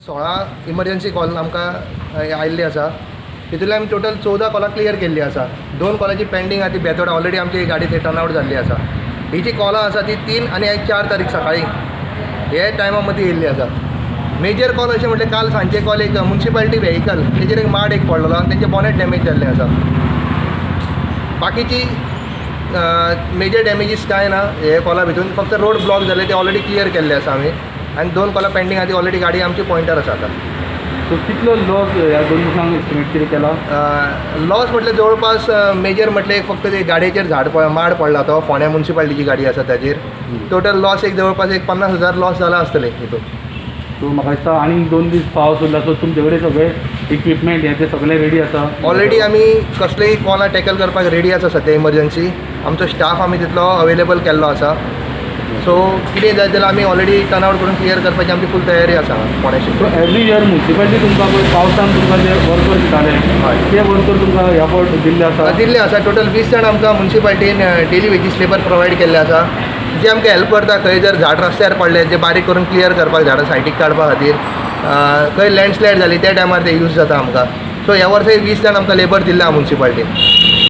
16 emergency call आमकां आयिल्ली आसा. तितूंतले आमी टोटल 14 कॉलां क्लियर केल्ली आसा. दोन कॉलाची पेंडींग आहा, ती बेतोडा ऑलरेडी आमची गाडी थंय टर्न आवट जाल्ली आसा. ही जी कॉलां आसा ती 3 आनी 4 तारीख सकाळी हे टायमा मदीं येयल्ली आसा. मेजर कॉल अशें म्हटल्यार काल सांजचे कॉल एक मुन्सिपालिटी व्हेकल तेजेर एक माड एक पडलेलो आनी तेंचे बॉनेट डॅमेज जाल्लें आसा. बाकीची मेजर डॅमेजीस कांय ना हे कॉला भितून, फक्त रोड ब्लॉक जाले ते ऑलरेडी क्लियर केल्ले आसा आमी आनी दोन कॉलां पेंडींग आहा, ती ऑलरेडी गाडी आमची पॉयंटार आसा आतां. सो कितलो लॉस ह्या 2 दिसांक एस्टिमेट कितें केला? लॉस म्हटल्यार जवळपास मेजर म्हटल्यार एक फक्त ते गाडयेचेर झाड माड पडला तो फोंड्या मुन्सिपालिटीची गाडी आसा ताजेर. टोटल लॉस एक जवळपास एक 50,000 लॉस जाला आसतले हितून. सो म्हाका दिसता आनी 2 दीस पावस उरला, सो तुमचे कडेन सगळे इक्विपमेंट हे ते सगळे रेडी आसा? ऑलरेडी आमी कसलेय कॉलां टॅकल करपाक रेडी आसा सद्या. इमर्जन्सी आमचो स्टाफ आमी तितलो अवेलेबल केल्लो आसा. सो कितें जाय जाल्यार आमी ऑलरेडी टर्न आवट करून क्लियर करपाची आमची फूल तयारी आसा फोंड्याची. सो एवरी इयर मुन्सिपालिटी तुमकां पळय पावसान तुमकां जे वर्कर दिताले ते वर्कर तुमकां ह्या फावट दिल्ले आसा? दिल्ले आसा. टोटल 20 जाण आमकां मुन्सिपालिटीन डेली वेजीस लेबर प्रोवायड केल्ले आसा, जे आमकां हेल्प करता. खंय जर झाड रस्त्यार पडले जे बारीक करून क्लियर करपाक, झाडां सायडीक काडपा खातीर, खंय लँडस्लायड जाली त्या टायमार ते यूज जाता आमकां. सो ह्या वर्सा 20 जाण आमकां लेबर दिल्ले आहा मुन्सिपालिटीन.